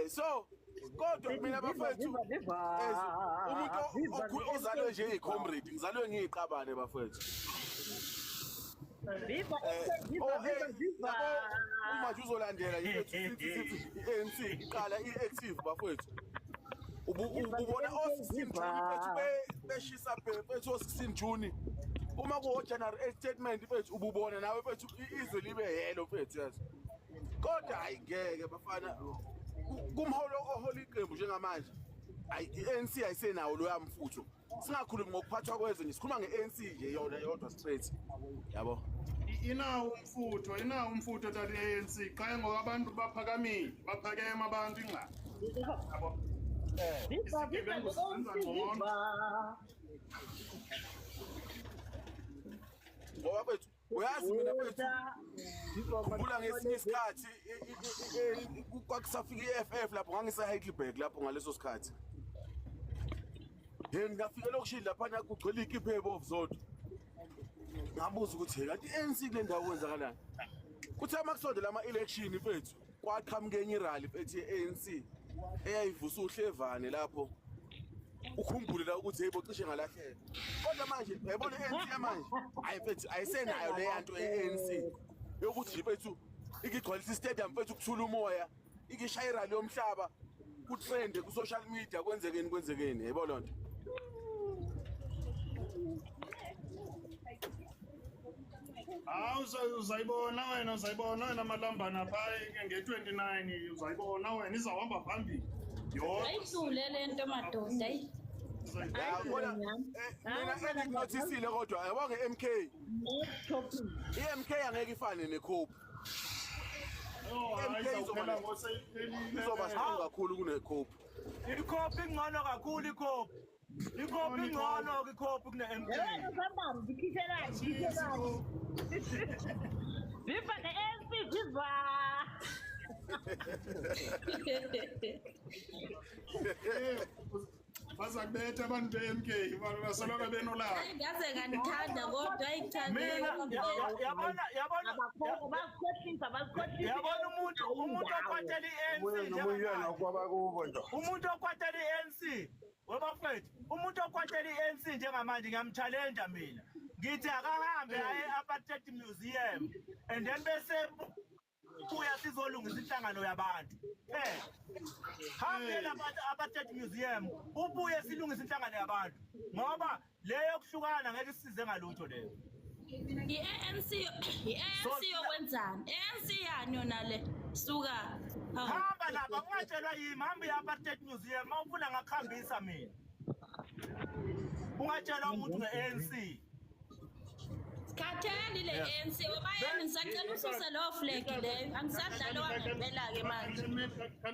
So kodwa mina bafethu, as umuntu ozalwe nje yi-comrade, ngizalwe ngiyiqabane bafethu. Viva, viva, Oh, viva, viva. Yabo, uma nje uzolandela yethu sithi i-ANC iqala i-active bafethu. Ubona o-16 June mfethu, beshisa mfethu o-16 June. Uma kuwo January 8 statement mfethu, ububona nawe mfethu, izwe libe yelo mfethu, yazi. Kodwa hayi, ngeke bafana, kumholo ohola iqembu njengamanje, hayi, i-ANC ayisenawo loya mfutho. Singakhulumi ngokuphathwa kwezwe nje, sikhuluma nge-ANC nje yona yodwa straight, yabo. Inawo umfutho, inawo umfutho tata i-ANC, qha ngoba abantu baphakamile, baphakeme abantu ingxaki, yabo. Viva, viva, Izigebengu zenza ANC, ngcono. viva. Ngoba mfethu, uyazi mina mfethu, khumbula ngesinye isikhathi kwakusafika i-EFF lapho, ngangise-Heidelberg lapho ngaleso sikhathi. He, ngafika elokishini laphana kugcwele iy'kipha ey'bovu zodwa. Ngabuza ukuthi, "Hey, kanti i-ANC kule ndawo kwenzakalani?" Kuthe uma kusondela ama-election mfethu, kwaqhamuka enye irally mfethu ye-ANC eyayivusa uhlevane lapho. Ukhumbule la ukuthi hey bo, cishe ngalahleka. Kodwa manje uyayibona i-ANC yamanje, hayi mfethu, ayisenayo leya nto ye-ANC yokuthi nje mfethu ikigcwalisa istadium mfethu, kuthula umoya, ikishaya irally yomhlaba, kutrende ku-social media, kwenzekeni kwenzekeni, yebo loo nto. Hawu, uzayibona wena, uzayibona wena amalambana phaa nge-29, uzayibona wena, izawuhamba phambili yodwa. Ayihlule le nto madoda, ayi. Yabona, mina engikunothisile kodwa, yabo, nge-MK, i-MK angeke ifane neCope. Oh, hayi, MK izoba izawuphela ngoseyiphelile. Izoba strong kakhulu kuneCope. ICope ingcono kakhulu, iCope. ICope ingcono, iCope kune-MK. Yebo, sambam, ngikhishelani, ngikhishelani. Viva the ANC, viva. Baza kubetha abantu be-MK, basoloko benolaka. Hayi, ngaze ngandithanda kodwa ayikuthande. Mina yabona, yabona. Abakhokho bazikhohlisa, bazikhohlisa. Yabona, umuntu okwatela i-ANC Omunye nomunye njengamanje. nakwabakubo nje. Umuntu okwatela i-ANC, webafethu, umuntu okwatela i-ANC njengamanje, ngiyamchallenge mina, ngithi akahambe aye e-Apartheid Museum and then bese buya sizolungisa inhlangano yabantu phela. Hambe lapha Apartheid Museum, ubuye silungise inhlangano yabantu, ngoba leyo yokuhlukana ngeke isisize ngalutho leyo. I-ANC, i-ANC yokwenzani? ANC yani yona le? Suka. Hawu. Hamba lapha, ungatshelwa yimi, hamba i-Apartheid Museum. Uma ufuna ngakuhambisa mina. Ungatshelwa umuntu nge-ANC. Sikhathele le ANC. Obayeni, ngisacela ususe lowo flag leyo. Angisadlali wangempela-ke manje.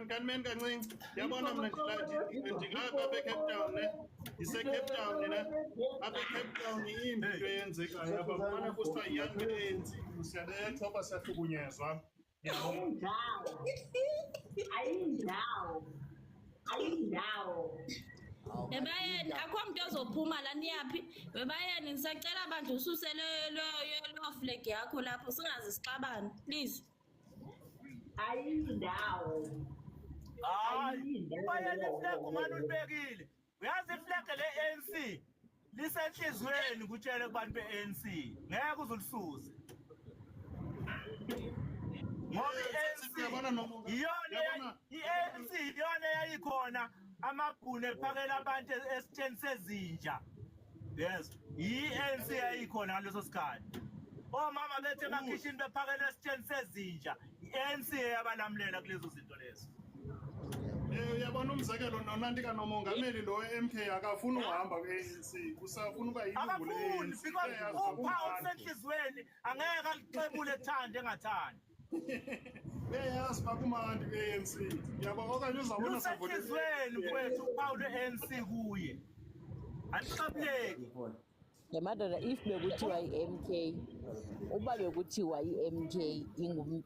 Kanimeni kancinci, yabona mna ndilapha apha eCape Town ne, ndise-Cape Town ne, apha eCape Town imbi into eyenzekayo apha, kumane kusithiwa yiyani kwi-ANC, siyabethwa apha, siyahlukunyezwa, yabo. Ayindawo. Ayindawo. Ayindawo. Bebayeni, akho muntu ozophuma la, niyaphi? Bebayeni, ngisacela bandla ususe leyo flag yakho lapho, singaze sixabane. Please. Ayindawo. Hayi, ubayeni, iflag umane ulibekile. Uyazi iflag le-ANC lisenhliziyweni, kutshele kubantu be-ANC, ngeke uze ulisuse. Ngoba i-ANC Uyabona iyona uyabona- i-ANC iyona eyayikhona amabhunu ephakela abantu esitsheni sezinja. Yes, i-ANC yayikhona ngaleso sikhathi. Omama bethu emakhishini bephakela esitsheni sezinja, i-ANC eyabalamlela kulezo zinto lezo. Uyabona umzekelo nonanti kanomongameli lo we-MK akafuni uhamba kwi-ANC, usafuna uba yilungu Akafuni le-ANC. because Uyayazi uphawu ukumnandi. olusenhliziyweni angeke alixebule ethande engathandi. Uyayazi uba kumandi kwi-ANC, yabo, okanye uzawubona Lusenhliziyweni mfowethu uphawu lwe-ANC kuye, alixebuleki. Le madoda, if bekuthiwa i-MK, uba bekuthiwa i-MK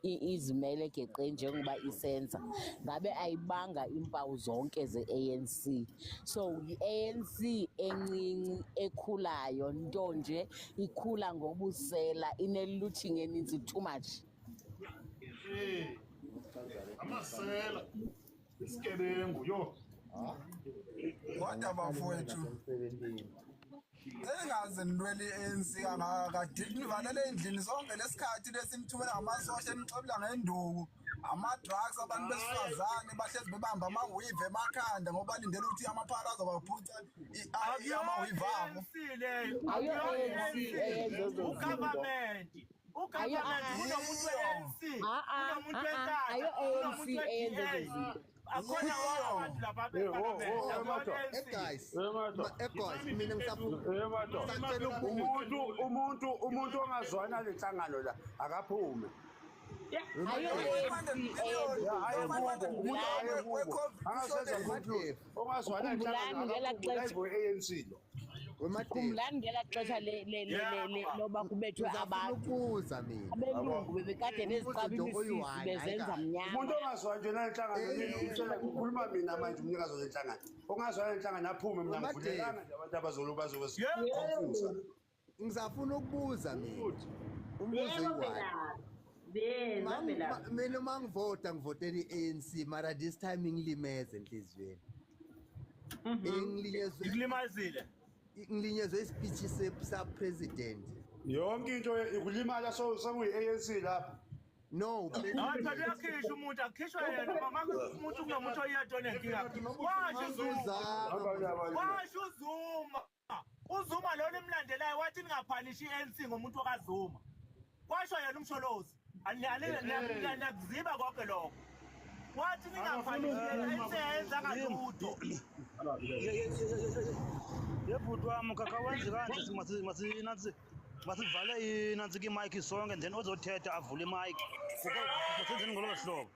izimele geqe njengoba isenza, ngabe ayibanga iimpawu zonke ze-ANC. So yi-ANC encinci ekhulayo, nto nje ikhula ngobusela, ine-looting eninzi too much. Amasela. Isigebengu yo. Kodwa bafowethu sengaze nilwele i-ANC kangaka nivalele endlini sonke lesikhathi lesimthumela ngamasosha enixobela ngenduku ama-drugs abantu besifazane bahlezi bebamba ama-weave emakhanda ngoba balindele ukuthi amaphara azobaphuca ama-weave abo. leyo. Ayo ANC eyenza ezo zinto. U-government. U-government kunomuntu we-ANC, kunomuntu weNkatha, Ayo ANC kunomuntu eyenza we-DA. ezo zinto. Akhona wonke abantu lapha e-parliament, akuyona Eh ANC. guys, eh guys, mina ngisafuna ngisacela ukubuza. Umuntu ongazwani nale nhlangano la akaphume. Ayo ANC eyenza Aye kubo, umuntu aye kubo. Angasenza Madevu, ongazwani nale Khumbulani nhlangano ngelaa akaphume xesha ayibo ANC lo. weMadevu, Khumbulani ngelaa xesha loba kubethwe ngisafuna abantu ukubuza mina. abelungu bebekade Umbuzo beziqaba nje imisisi oyi-one, hayi bezenza kabi. mnyama. Umuntu ongazwani nje nale nhlangano mina umtshela kukhuluma mina manje umnikazi wenhlangano. Ongazwani nale nhlangano aphume mina ngivulelanga nje abantu abazolo bazobe Yebo. confusa. Ngisafuna ukubuza mina. Umbuzo Yebo oyi-one. Velaphi. Yebo Velaphi. Mina uma ngivota ngivotela i-ANC mara this time ingilimeze enhliziyweni. Ingilinyezwe Ikulimazile. ngilinyezwe ispeech sa president. Yonke into ikulimala so sekuyi ANC lapha. No, Hayi phela uyakhishwa umuntu, akukhishwa yena ngoba umuntu kunomuntu oyedwa onenkinga. Washo uZuma. uzama Washo uZuma. uZuma lo nimlandelayo wathi ningaphanishi i-ANC ngomuntu okaZuma. Kwasho yena uMsholozi. Niyakuziba konke lokho. Wathi ningaphanishi i-ANC ayenzanga lutho. Yebhuti wami khakha wenze kanje nansi masivale inantsika imayikhi sonke then ozothetha avule imayikhi. Senzeni ngolo hlobo.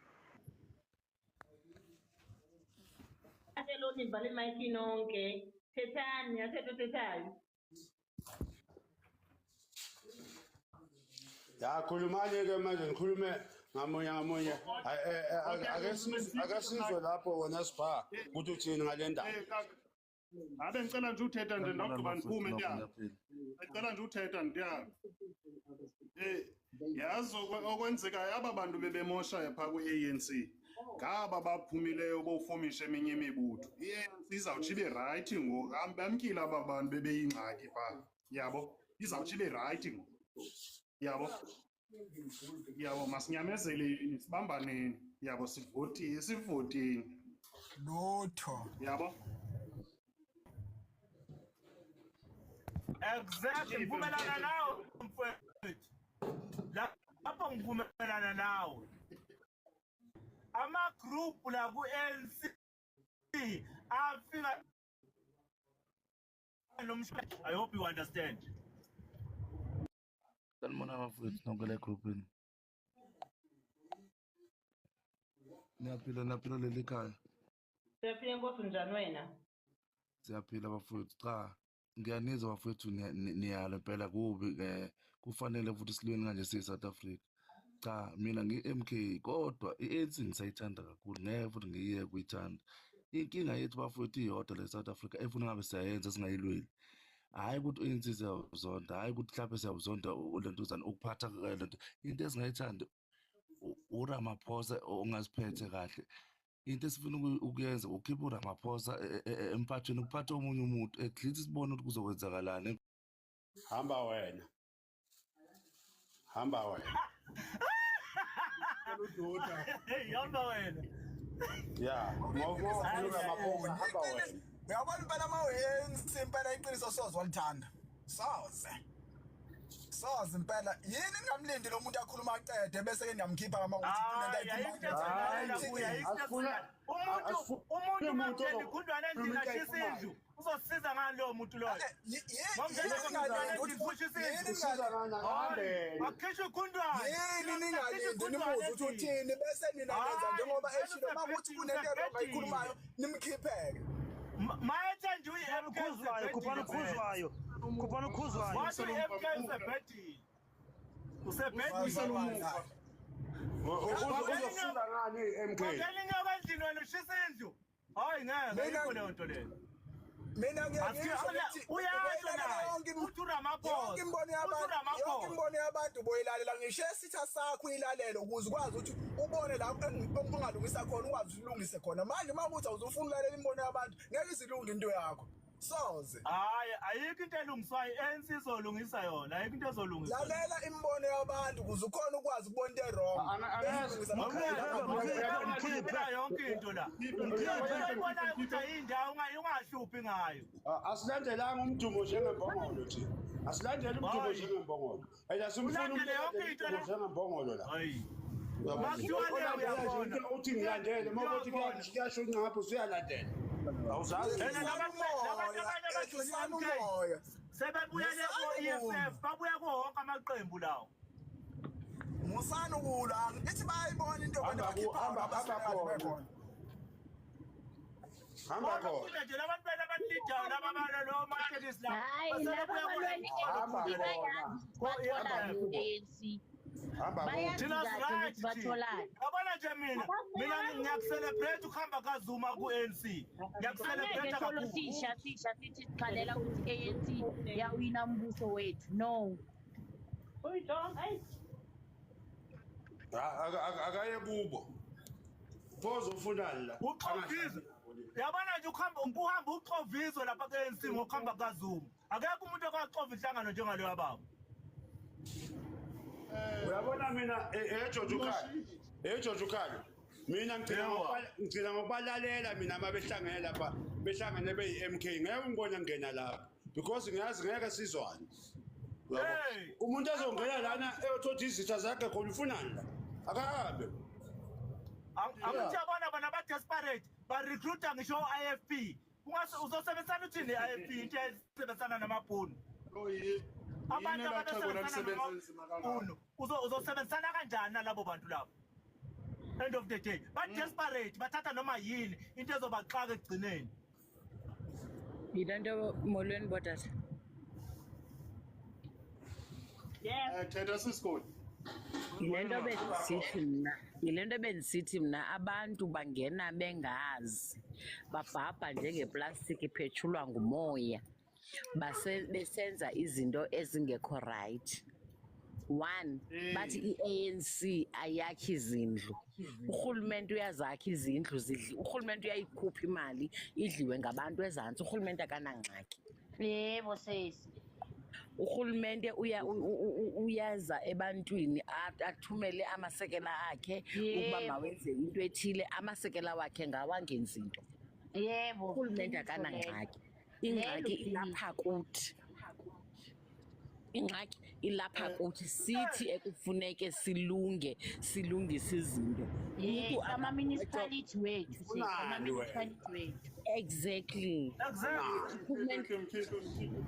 Ate lo nivale imayikhi nonke. Thethani, athethe othethayo. Ya khulumani ke manje nikhulume ngamunye ngamunye. Ake sizwe lapho wena Sipha ukuthi uthini ngale ndaba. Eh kaka. Abe ngicela nje uthetha nje Sanibona ndawugqiba bafowethu ndiphume nonke, ntiyana. niyaphila. Ngicela nje uthetha ntiyana. Yazi okwenzekayo aba bantu bebemosha phaa kwi-ANC ngaba baphumileyo bofomisha eminye imibutho. I-ANC izawutsho ibe rayithi ngoku, bamkile aba bantu bebeyingxaki phaa, yabo. Izawutsho ibe rayithi ngoku, yabo. Yabo, masinyamezeleni, sibambaneni, yabo, sivotini, sivotini, Lutho. yabo. Exactly, ngivumelana nawe mfowethu. Lapho ngivumelana nawe. Ama-group la ku-ANC afika nomshado. I hope you understand. Sanibona bafowethu nonke la egrupini. Niyaphila, niyaphila leli khaya. Siyaphila Nkosi, njani wena? Siyaphila bafowethu. Cha, ngiyanizwa bafowethu niyalo impela kubi kufanele futhi silweni kanje siyi South Africa. Cha, mina ngi-MK kodwa i-ANC ngisayithanda kakhulu ngeke futhi ngiyeke kuyithanda. Inkinga yethu bafowethu iyodwa le South Africa efuna ngabe siyayenza singayilweli. Hhayi ukuthi i-ANC siyawuzonda, hhayi ukuthi mhlawumbe siyawuzonda lentuzana ukuphatha lento. Into esingayithandi uRamaphosa ongaziphethe kahle. Into esifuna ukuyenza ukhipha uRamaphosa empathweni kuphathe omunye umuntu at least sibone ukuthi kuzokwenzakalani. Hamba wena. Hamba wena. Hamba wena. Ya, ngoba uRamaphosa hamba wena. Uyabona impela uma uyi-ANC impela iqiniso soze walithanda. Soze. Soze impela. Yini ningamlindi lo muntu akhuluma aqede bese ke niyamkhipha ngama ukuthi kunento Hayi, ayikho into ayikhulumayo. ethembakala kuye, ayikho into ethembakala. Umuntu mamtshela ikhundwana endlini ashisa indlu. Uzosiza ngani lowo muntu loyo? Mamtshela ikhundwana endlini kushisa indlu. Hayi, akukhishwe ikhundwana. Yini ningalindi nimuze ukuthi uthini bese nina nenza njengoba eshilo uma kuthi kunento erong ayikhulumayo nimkhipheke. Mayethe nje uyi-MK Ukhuzwayo, khuphana ukhuzwayo. Khuphana ukhuzwayo. Wathi uyi-MK usebhedile. Usebhedile. Uzosiza ngani i-MK? Ungena inyoka endlini wena ushisa indlu. Hayi ngeke, ayikho leyo nto leyo. Mina ngiye ngisho ngithi Uyasho uboyilalela naye yonke uthi uRamaphosa, yonke imibono uthi yabantu, yonke uRamaphosa. imibono yabantu uboyilalela, ngisho esitha sakho uyilalele ukuze ukwazi ukuthi ubone la ongalungisa khona, ukwazi ulungise khona. Manje uma kuthi awuzufuna ukulalela imibono yabantu, ngeke izilunge into yakho, soze. Hayi, ayikho into elungiswayo, i-ANC izolungisa yona, ayikho into ezolungiswa. Lalela imibono yabantu ukuze ukhone ukwazi ukubona into e-wrong, bese ulungisa Mkhiphe yonke into la. Uyibonayo ukuthi ayindawo, ungahluphi ngayo. Asilandelanga umdumo njengembongolo thina. Asilandele umdumo Hayi. njengembongolo. And asimfuni Ulandele umuntu yonke into olandela la. umdumo njengembongolo la. Hayi. Uyabona? Makuthiwa le Olandela nje uyabona. into uthi ngilandele, uma kuthi kuyasho unqapho usuyalandela. Awuzazi. Ena labantu abanye abajoyina Ehlisani i-MK umoya. sebebuyele ko-EFF, babuya kuwo wonke amaqembu lawo. Musani ukulwa, ngithi bayayibona into abantu Hamba abakhiphayo hamba abasuke hamba kade khona. bekhona. Hamba Bona khona. kuhle nje labantu bena abalidayo laba balolo matekisi la. Hayi, laba Basebebuya balwela Hamba i-ANC khona. bayazi ukuthi Hamba batholani kubo. ku-ANC. Hamba kubo. Bayazi Thina kahle right ukuthi batholani. Yabona nje mina ngiyakucelebrate ukuhamba kaZuma ku-ANC. Angeke Ngiyakucelebrate solo kakhulu. sisha sisha sithi sikhalela ukuthi i-ANC yawina umbuso wethu. No. Akaye kubo. Phozo ufunani la? Uxovizwe. Yabona nje ukuhamba ukuhamba uxovizwe lapha ku-ANC ngokuhamba kaZuma. Akekho umuntu okaxova inhlangano njengaleyo baba. Uyabona mina eJojo Ukhali. EJojo Ukhali. Mina ngigcina ngigcina ngokubalalela mina uma behlangene lapha, behlangene beyi-MK, ngeke ungibone ngingena lapha because ngiyazi ngeke sizwane. Uyabo? Hey! Umuntu azongena lana eyothatha izitha zakhe khona ufunani la? Akahambe. Angithi yabona bona ba-desperate, ba-recruita ngisho o-IFP. Uzosebenzisana uthini ne-IFP into eyayisebenzisana namabhunu? Abantu Yini la xhego ababesebenzisana lalisebenza nzima kangaka? namabhunu uzosebenzisana kanjani nalabo bantu labo? End of the day, ba-desperate, bathatha noma yini into ezobaxaka ekugcineni. Yile nto, molweni botata. Thetha sisigodi. Yile nto bendisithi mna, yile nto bendisithi mna abantu bangena bengazi, babhabha njengeplastiki iphetshulwa ngumoya, base besenza izinto ezingekho right. One, bathi i-ANC ayakhi izindlu. Urhulumente uyazakha izindlu, zidli, urhulumente uyayikhupha imali idliwe ngabantu ezantsi, urhulumente akanangxaki. Yebo sesi. Urhulumente uya uyaza ebantwini athumele amasekela akhe ukuba Yebo. mawenze into ethile, amasekela wakhe ngawangenzi into. Yebo. Urhulumente Qiniso lelo. akanangxaki. Lelo Ingxaki qiniso. ilapha kuthi. Ingxaki ilapha kuthi, sithi ekufuneke silunge, silungise izinto. Yes, Umntu ama-municipality wethu sesi, Ufunani wena? ama-municipality wethu. Exactly. Exactly. Urhulumente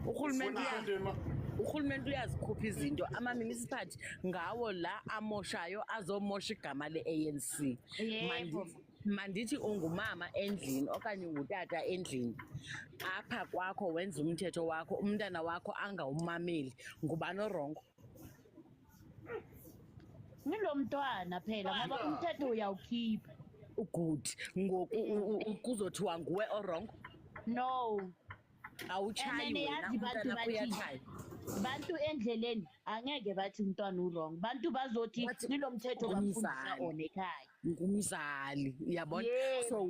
Ufuna urhulumente uyazikhupha izinto, ama-municipality ngawo la amoshayo, azomosha igama le-ANC. Yebo. Mandithi ungumama endlini okanye ungutata endlini, apha kwakho wenza umthetho wakho, umntana wakho angawumameli, ngubani orongo? Ngilo mntwana phela ngoba umthetho uyawukhipha. Good. Ngoku kuzothiwa nguwe orongo? No. Awutshayi Enene wena, yazi bantu umntana bathi uyatshaya. Bantu endleleni angeke bathi umntwana uwrong. Bantu bazothi ngilo mthetho bafundisa Ngumzali. ona ekhaya. Ngumzali, uyabona? Yebo. So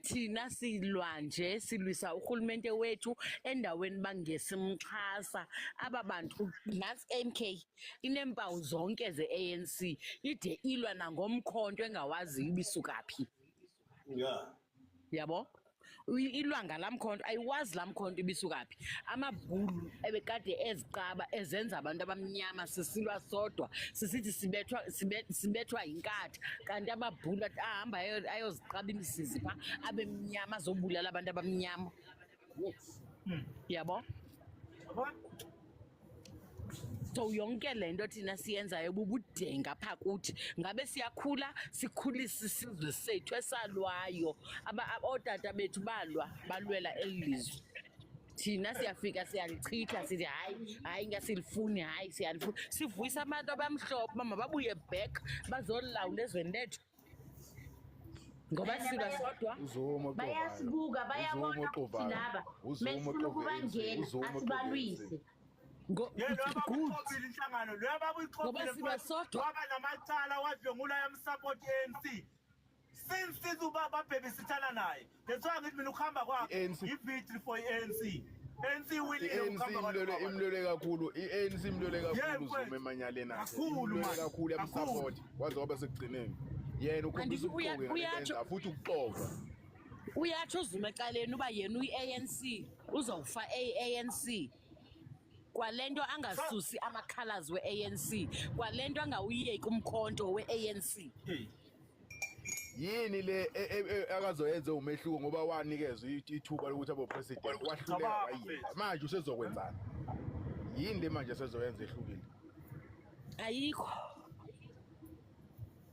thina silwa nje, silwisa urhulumente wethu endaweni bangesimxhasa aba bantu. Nantsi MK ineempawu zonke ze-ANC, ide ilwa nangomkhonto engawaziyo ibisuka phi. Yeah. Yabo, ilwa ngalaa mkhonto, ayiwazi laa mkhonto ibisuka phi. Amabhulu ebekade eziqaba ezenza abantu abamnyama sisilwa sodwa, sisithi sibethwa yinkatha, kanti amabhulu athi ahamba ayoziqaba imisizi phaa, abe mnyama azobulala abantu abamnyama. Yabo? So yonke le nto thina siyenzayo bubudenga apha kuthi. Ngabe siyakhula, sikhulise isizwe sethu esalwayo. Ootata bethu balwa, balwela eli lizwe. Thina siyafika siyalichitha, sithi hayi, hayi ngasilifuni, hayi siyalifuna. Sivuyisa abantu abamhlophe uba mababuye back bazolawula ezweni lethu. Ngoba Ene silwa sodwa. UZuma oxovayo. Bayasibuka, UZuma bayabona ukuthi oxovayo. laba UZuma mesifuna oxova i-ANC. ukubangena UZuma oxova i-ANC. asibalwise. Ye lo baba uyixovile inhlangano, lo baba Ngoba uyixovile silwa mfowethu. sodwa. Waba namacala wadlwengula yamsupport i-ANC. Since since ubaba babhebisithana naye. That's why ngithi mina ukuhamba kwakhe I-ANC i-victory for i-ANC. ANC winile i-ANC ukuhamba kwalo imlwele baba. imlwele kakhulu, i-ANC imlwele Yeah, kakhulu mfowethu. uZuma emanyaleni akhe. Kakhulu, Imlwele man. kakhulu Kakhulu. yamsupport waze waba sekugcineni. Yena ukhombisa Andithi ubuxoki ngalento uyatsho ayenzayo futhi ukuxova. uyatsho uZuma ecaleni uba yena uyi-ANC uzawufa eyi-ANC. Kwale nto angasusi ama-colours we-ANC, kwale nto angawuyeki umkhonto we-ANC. Yini le akazoyenza umehluko ngoba wanikezwa ithuba lokuthi abe president wahluleka Cabanga, wayenza. mfethu. Manje usezokwenzani? Yini le manje asezoyenza ehlukile? Ayikho.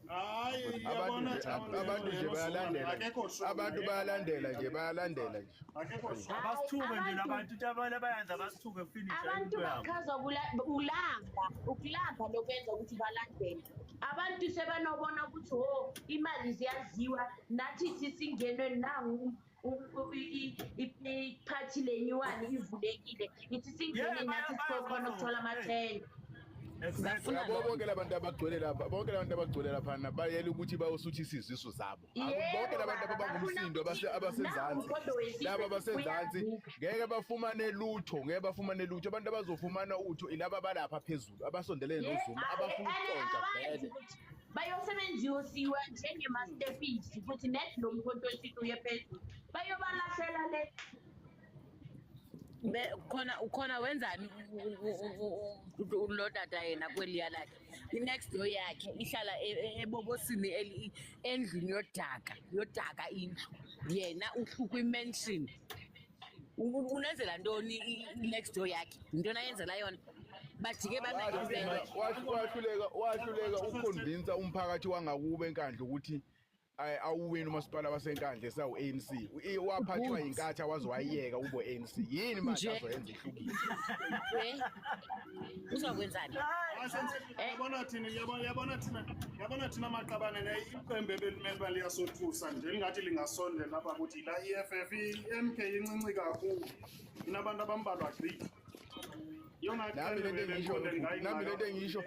Hayi, Abantu yabona nje abantu nje bayalandela nje. akekho sure Abantu bayalandela nje, bayalandela nje. Akekho sure. Abasithuke nje Abantu labantu into abanye abayenza abasithuke finish abantu into yabo. bachazwa ulamba, ukulamba lokwenza ukuthi balandele. Abantu sebanobona ukuthi ho imali ziyaziwa nathi sisingenwe nangu iphathi lenyuwani ivulekile ithi singene Yeah, nathi sizokhona ukuthola amathenda. Bafuna Yabo loo bonke nto. labantu abagcwele lapha, bonke labantu abagcwele laphana bayela ukuthi bayosuthisa izisu zabo. Bonke Yebo labantu baba, bafuna ababangumsindo ukuthi nangu abasenzansi, umkhonto wesizwe laba abasenzansi uyavuka. ngeke bafumane lutho, ngeke bafumane lutho. Abantu abazofumana utho ilaba abalapha phezulu, abasondelene Ye, noZuma, abafuna ane ukuntshontsha abazi vele. ukuthi bayosebenzisiwa njengema-stepisi ukuthi net lo mkhonto wesizwe uye phezulu. Bayobalahlela le. Khona ukhona wenzani lo tata yena kweliya lakhe, i-next door yakhe ihlala ebobosini endlini yodaka yodaka indlu, yena ukwi-mansion. Unenzela ntoni i-next door yakhe? Yintoni ayenzela yona? Bajike bamekepele. Wahluleka wahluleka ukuconvince umphakathi wangakubo eNkandla ukuthi awuwini umasipala waseNkandla esawu-ANC. Waphathwa Good. yiNkatha waze wayiyeka ube ANC. Yini manje Nje. azoyenza ehlukile? Eh, uzokwenzani? Yabona thina, yabona thina, yabona thina maqabane ne iqembu ebelimele uba liyasothusa nje lingathi lingasondela lapha kuthi la i-EFF, i-MK incinci kakhulu, inabantu abambalwa gqithi. Yona Nami iqembu lento engisho, ebelimele nami lento engisho,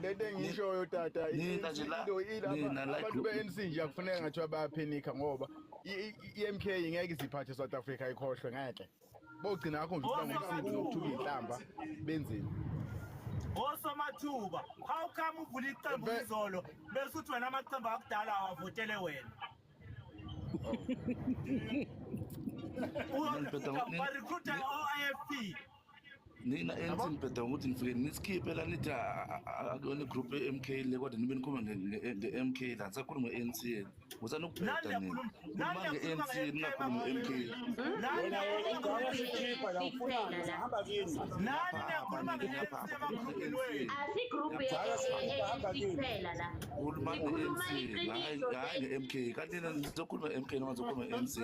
lento engishoyo tata, Nina nje la into ilapha nina la abantu group be-ANC nje akufuneka ngathiwa bayaphenika ngoba i-MK ngeke iziphathe South Africa ikhohlwe ngeke. Bogcina ngakho nje ukuba ngumsindo nokuthuka iy'nhlamba benzeni. Osomathuba, how come uvula iqembu izolo bese uthi wena amaqembu akudala awavotele wena? Nina nibheda Ba-recruit o-IFP. Nina ANC nibheda ngokuthi nifike nisikhiphe la nithi akuyona igroup ye-MK le kodwa nibe nikhuluma nge-MK la nisakhuluma nge-ANC yena. Musani ukubheda nina. Nani Khulumani niyakhuluma nge-ANC ningakhulumi nge-MK. Nani Wena niyakhuluma ungawasikhipha la ufunani hamba kini. Nani niyakhuluma nge-ANC emagrupini wenu? Asigroup Hamba ye-ANC kini. kuphela la. Khulumani Sikhuluma nge-ANC iqiniso hayi nje. nge-MK. Kanti nina nizokhuluma nge-MK noma nizokhuluma nge-ANC.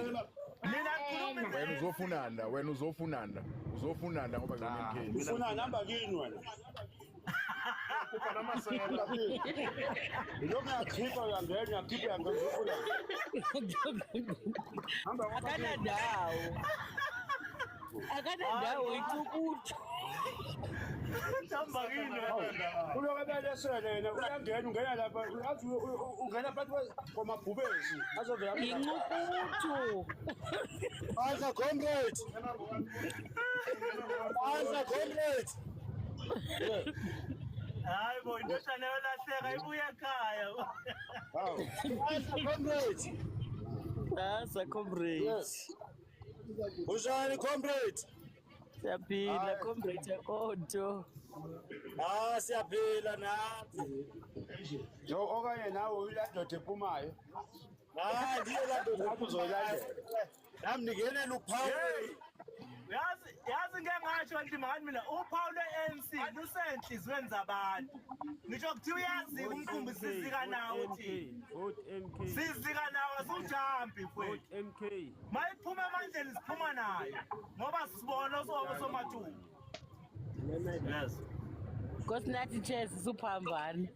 Mina ngikhuluma Wena uzofunani la, wena uzofunani la, uzofunani la ngoba Cha, kuyona MK. mina Ufunani ngifuna hamba kini wena. Khupha namasela. Hamba kini. Ilokhu uyakhipha uyangena uyakhipha uyangena uzofunani. Hamba hamba kini. Akanandawo, akanandawo icukuthu. Hamba kini wena. Uloke belesele yena uyangena ungena lapha uyazi ungena phakathi kwamabhubesi azovela Yincukuthu. Answer comrade. Answer comrade. Hayi bo, indodana yolahleka ibuye ekhaya. Hawu. Answer comrade. Asa comrade. Yes. Unjani comrade? Siyaphila comrade akonto. Ah siyaphila nathi. Jo okanye nawe uyilandoda ephumayo. Hayi ndiyo landoda lapho uzoyilandela. Nami ningenela uphawu. Yazi ngeke ngasho nje mngani mina uphawu lwe-ANC lusenhlizweni zabantu. Ngisho kuthiwa uyazi Vote umkhumbi MK, sizika vote nawo MK, thina. vote MK. Sizika nawo asujampi mfowethu. Vote MK. Mayiphuma emandleni siphuma nayo ngoba sibona osomathuba. Yes. Nkosinathi Chess suphambana.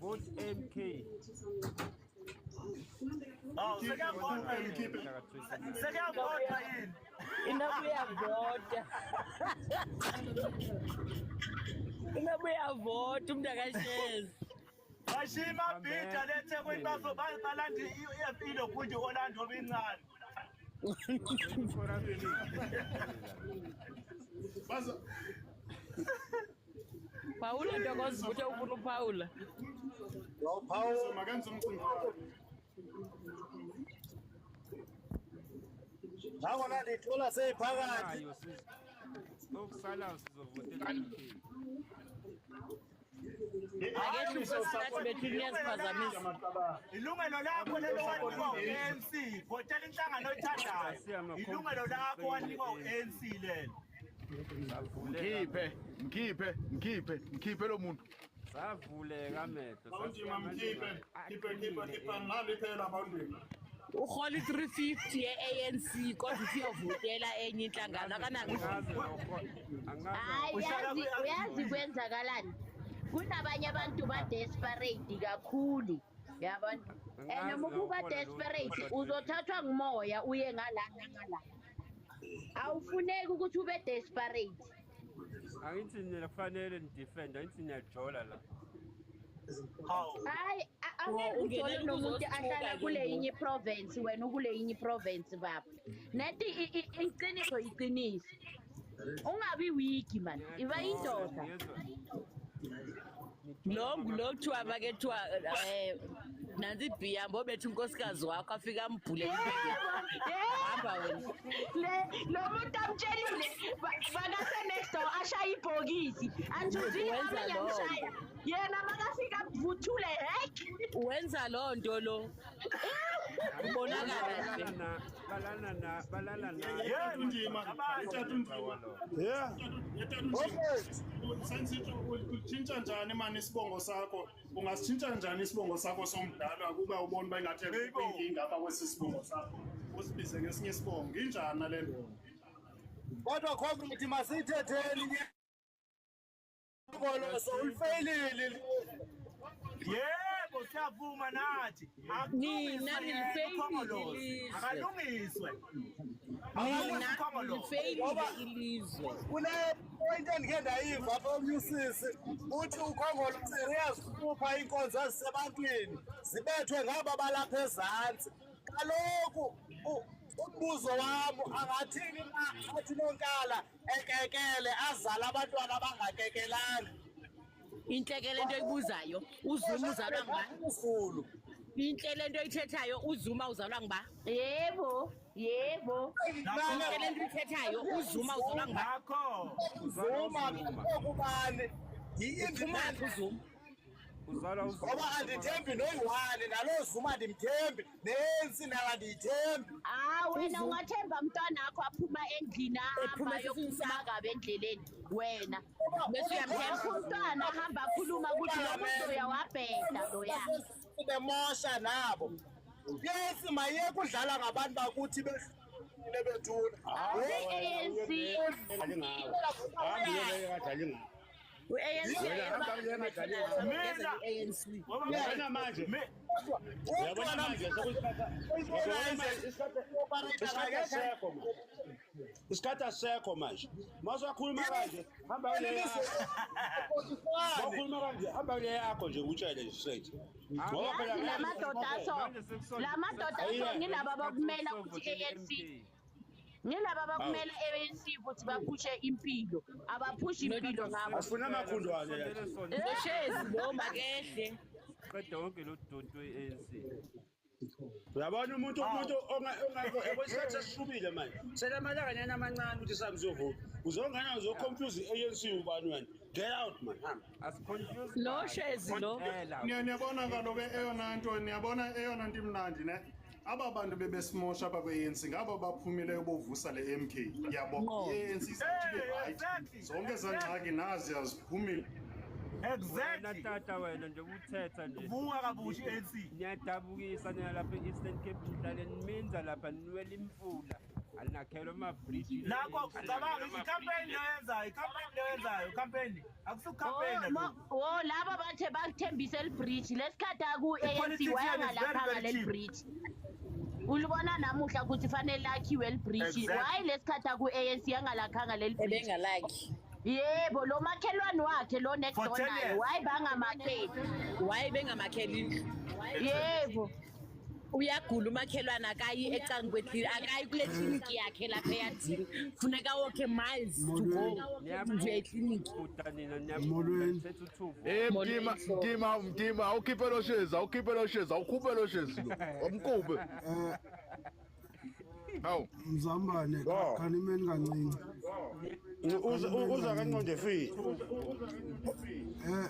Vote MK. Awu sekuyavotwa yini? Sekuyavotwa yini? Inoba uyavota. Inoba uyavota umntu akashezi. Bashiya imabhida leThekwini balanda ilokhunje Orlando obincane. Baza Paula Ntokozo uthe ufuna uPaula. Paul makenze umcimbi wakhe. Nangona ndithola seyiphakathi. Okusalayo sizovotela i-MK. Akekho unkosikazi bethu niyasiphazamisa. Ilungelo lakho lelo wanikwa u-ANC, votela inhlangano oyithandayo. Ilungelo lakho wanikwa u-ANC lelo. Mkhiphe, mkhiphe, mkhiphe, mkhiphe lo muntu. Savuleka amehlo. Bawundima mkhiphe, khiphe khiphe khiphe nali phela bawundima. Urhola i-350 ye-ANC kodwa uthi uyovotela enye inhlangano akanako. Hayi, uyazi kwenzakalani? Kunabanye abantu ba-desperate kakhulu, yabona. And uma uba desperate uzothathwa ngumoya uye ngala nangala. Awufuneki ukuthi ube desperate. Angithi nina kufanele nidefend, angithi niyajola la. Hayi, angeke ujole nomuntu ahlala kule yinye province wena ukule yinye province baba. Nethi iqiniso iqiniso. Ungabi weak man, iba indoda. Lo ngulo kuthiwa make kuthiwa nansi ibhiyambo obetha unkosikazi wakho afike ambhule. Hamba wena. Le lo muntu amtshelile bakase next door ashaya ibhokisi. Anjuzile Wenza ami loo ngiyamshaya. Yena makafika mvuthule heck. Wenza loo nto lo. Ubonakala nje. Balala na balala na. Ndima, ithatha undima. Yeah. Sensithi utshintsha njani mani isibongo sakho? Ungasitshintsha njani isibongo sakho somdala kuba ubona uba ingathi inkinga apha kwesi sibongo sakho? Usibize ngesinye isibongo. Injani le nto? Kodwa comrade masiyithetheni Khongolose ulifeyilile. Yebo, siyavuma nathi. Nina nilifeyilile Akulungiswe ilizwe. Akalungiswe. Nina nilifeyilile ilizwe. Kule point endikhe ndayiva apha omnye usisi uthi uKhongolose uyazikhupha iinkonzo ezisebantwini zibethwe ngaba balapha ezantsi. Kaloku umbuzo wam angathini na athi nonkala ekekele azale abantwana abangakekelanga. Intle le nto oyibuzayo, uZuma uzalwa ngubani? UZulu. Intle le nto oyithethayo, uZuma uzalwa nguba? Yebo, yebo. Intle le nto oyithethayo, uZuma uzalwa nguba? Zuma kokubani Uphumaphi uZuma? Uzalwa uZuma. Ngoba andithembi noyi-one naloo Zuma andimthembi nensi nayo andiyithembi. Ah, wena ungathemba mntwanakho aphuma endlini ahamba Ephuma ayokhuluma kabi endleleni wena. Bese uyamthemba. Wakho umntwana ahamba akhuluma ukuthi lo muntu uyawabheda loya. Bemosha nabo. Yensi mayeke udlala ngabantu bakuthi behlukile bethuna. I-ANC. Adlali ngawe. Hambi yena engadlali ngawe. U-ANC Wena hamba kuyena adlali ngawe. ANC. Uyabona manje. Uyabona manje isikhathi asekho manje. Isikhathi asekho manje. Mawusakhuluma kanje hamba kule yakho. Mawukhuluma kanje hamba kule yakho nje ngikutshele nje straight. Ngoba phela Yazi la madoda aso, la madoda aso ngilaba abakumela ukuthi ANC. Ngilaba abakumela ANC ukuthi baphushe impilo, abaphushi impilo ngabo. Asifuna amakhundwane la. Loshezi lo makehle. Qeda wonke lo doti we-ANC. Uyabona umuntu ongakho ekwesikhathi sesishubile manje. Selamalanga nyana amancane ukuthi sami siyovota. Uzongena uzoconfuse i-ANC ubani wena. Get out man. Hamba. Asiconfuse. Lo shezi lo. Niyabona kaloku eyona nto, niyabona eyona nto imnandi ne. Aba bantu bebesimosha apha kwe-ANC ngabo baphumileyo bovusa le MK. Yabo, i-ANC izawuthi ibe right. Zonke ezaa ngxaki nazi aziphumile. Wena tata wena nje ubuthetha nje. Vuka kabusha i-ANC. Niyadabukisa nina lapha e-Eastern Cape nihlale niminza lapha niwela imfula. Alinakhelwa amabhriji. Nakho cabanga i-campaign leyenzayo, i-campaign leyenzayo, campaign. Akusu-campaign lo. Oh, laba bathe bakuthembise elibridge lesikhathi aku-ANC Politician is very, wayangalaphanga very leli cheap. bridge. Ulibona namuhla ukuthi fanele lakhiwe eli bridge. Exactly. Why lesikhathi aku-ANC yangalakhanga leli bridge? Ebengalakhi. Yebo, lo makhelwane wakhe lo next For door 10 naye, years. why bangamakheli? Why bengamakheli indlu? Yebo. Uyagula umakhelwane, akayi ecaleni kwekliniki, akayi kule kliniki yakhe lapha eyadini, funeka wokhe miles to go nje ekliniki. Molweni. Eh Mtima, Mtima, Mtima, awukhiphe lo shezi, awukhiphe lo shezi, awukhuphe lo shezi lo. Awumkhuphe. Hawu. Mzambane, khanimeni kancinci. Uza kanqonde efile.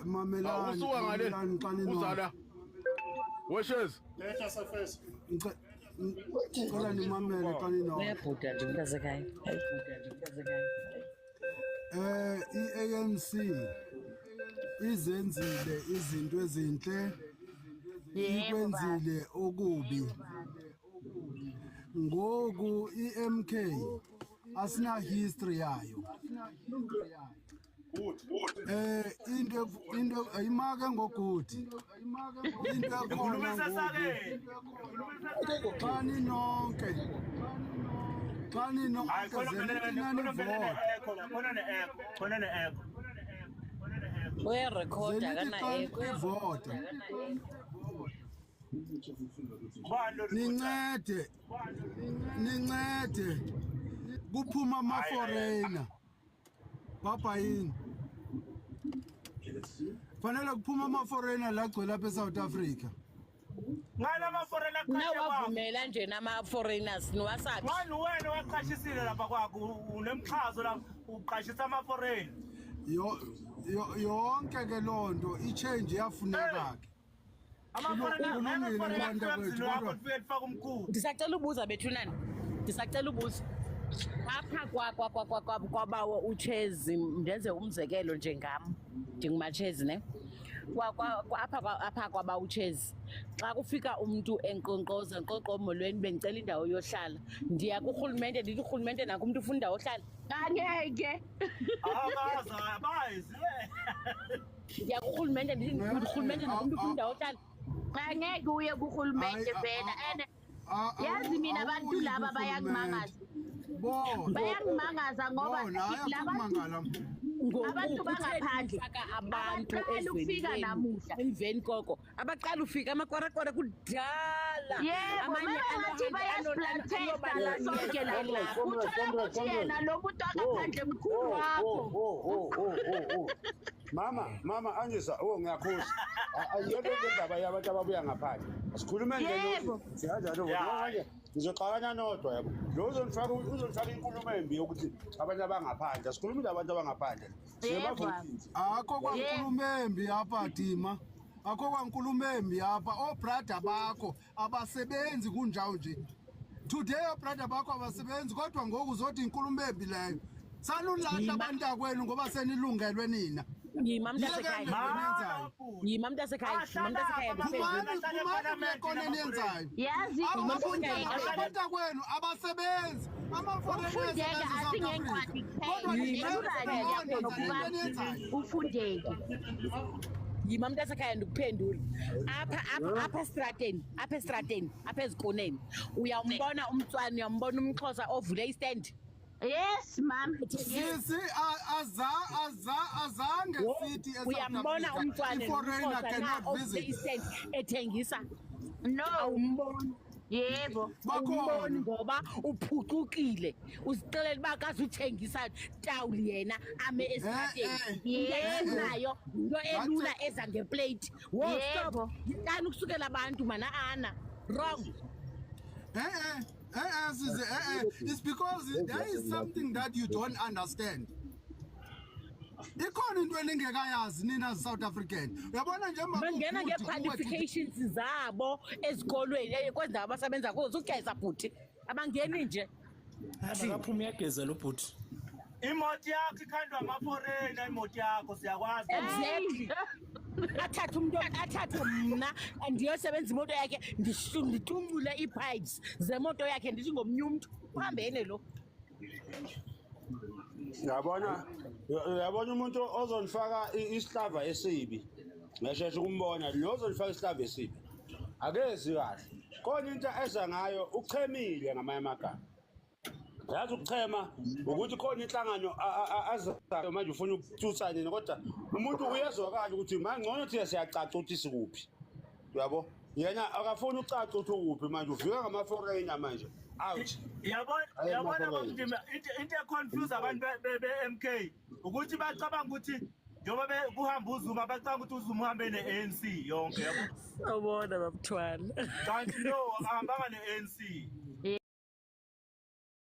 Mamelani, Usuka ngale. mamelani xa ninonke. Uzala. Weshezi. Letha safesi. Ngicela nimamele xa ninonke. Uyabhuda nje mntasekhaya, uyabhuda nje mntasekhaya. I-ANC izenzile izinto ezinhle, ikwenzile okubi. Ngoku i-MK asina history yayo. Into ayimake ngogudi. Into ekhona Ngikhulumisa ngoku. sakeni. Xa ninonke. Xa Hayi ninonke khona zenithi khona nanivota. ne-echo la, khona ne-echo, khona ne-echo. Uyarekhoda Zenithi akana xa echo. nivota. Nincede. Nincede. Kuphuma ama-foreigner. Baba yini? Fanele kuphuma ama-foreigner la agcwele apha eSouth Africa. Ngani ama-foreigner aqashe kwakho? Nawavumela nje nama-foreigners niwasaphi? Ngani wena waqashisile lapha kwakho, unemxhaso lapha, uqashisa ama-foreigner. Yo yonke ke loo nto i-change iyafuneka ke. Ama-foreigner, Kulungile ama-foreigner bantu afika emzini bakwethu, wakho kodwa lifike lifake umkhulu. Ndisacela ubuza bethunani, ndisacela ubuza apha kwabawo uTshezi, ndenze umzekelo nje ngam, ndinguMaTshezi ne. Apha kwabawo uTshezi, xa kufika umntu enkqonkqoza, nkqonkqo molweni, bendicela indawo yohlala, ndiya kurhulumente ndithi urhulumente nanku umntu ufuna indawo yohlala. Angeke. Akazi, abazi. Ndiya kurhulumente ndithi urhulumente nanku umntu ufuna indawo yohlala. Angeke uye kurhulumente vela and yazi mina abantu laba bayakumangaza. Bayakumangaza ngoba labantu abantu bangaphandle abantu abaqali ukufika ezweni namuhla. Emveni koko abaqala ufika amakwarakora kudala. Yebo, mabengathi bayasiplantesta la sonke la. Uthola ukuthi yena lo muntu angaphandle mkhulu wakho. Mama, mama Angisa, oh ngiyakhuza. Ayiyona le ndaba yabantu ababuya ngaphandle. Asikhulume nje sikanjalo manje. Ngizoxabana nodwa yabo. Lo uzonifaka inkulumo embi yokuthi abantu abangaphandle. Asikhulumi nabantu abangaphandle. Siyabavotile. Akho kwankulumo embi apha Dima. Akho kwankulumo embi apha. Obrother bakho abasebenzi kunjalo nje. Today obrother bakho abasebenzi kodwa ngoku uzothi inkulumo embi leyo. Sanulahla abantakwenu ngoba senilungelwe nina. Yima mntasekhaya. Yekeni le nto niyenzayo. Yima mntasekhaya, yima mntasekhaya. Phumani, phumani kule kona eniyenzayo. Yazi Abantakwenu abasebenzi. Ama-foreigners Ukufundeka asebenza eSouth asingencwadi Africa. Kodwa kuphela. nina Naturally niyonda yakhona le nto ukuba eniyenzayo. ufundeke. Yima mntasekhaya ndikuphendule. Apha apha apha estrateni, apha estrateni, apha ezikoneni. Uyawumbona umtswana, uyawumbona umXhosa ovule istand. Yes, ma'am. Sisi aza aza azange sithi eSouth Uyambona Africa umtswana i-foreigner nomXhosa na cannot ovule visit. istand ethengisa? No. Awumboni. Yebo. Awumboni ngoba uphucukile. Uzixelela uba akazuthengisa tawuli yena ame esitrateni. Into ayifunayo yinto elula eza ngeplate. Wo stop. Yekani ukusukela abantu mana ana. Wrong. Sisi, It's because there is something that you don't understand. Ikhona into eningekayazi nina South African. Uyabona njengoba Bangena kukude kuwe ngee-qualifications zabo ezikolweni, kwezi ndawo abasebenza kuzo, ugeza bhuti. Abangeni nje. Akaphuma uyageza lo bhuti. Imoto yakho ikhandwa ama-foreigner, imoto yakho siyakwazi. Exactly. Athathe umuntu, athathe mna ndiyosebenza imoto yakhe, nditumule ii-pipes zemoto yakhe, ndithi ngomnye umntu uhambene lo. Uyabona, uyabona umuntu ozonifaka isihlava esibi, ngesheshe ukumbona lo ozonifaka isihlava esibi, akezi kahle. Khona into eza ngayo, uchemile ngamanye amagama. Yazi ukuchema ukuthi khona inhlangano azayo manje ufuna ukuthutha nina, kodwa umuntu uyezwakala ukuthi mangcono thina siyacaca ukuthi sikuphi, uyabo? Yena akafuni ucaca ukuthi ukuphi manje, ufika ngama-foreigner manje out. Yabona, Aye, yabona ama-foreigner. Bamdima, into econfuse abantu be-MK ukuthi bacabanga ukuthi njengoba kuhamba uZuma, bacabanga ukuthi uZuma uhambe ne-ANC yonke, yabo. Sawubona, babuthwala. Kanti no, akahambanga ne-ANC.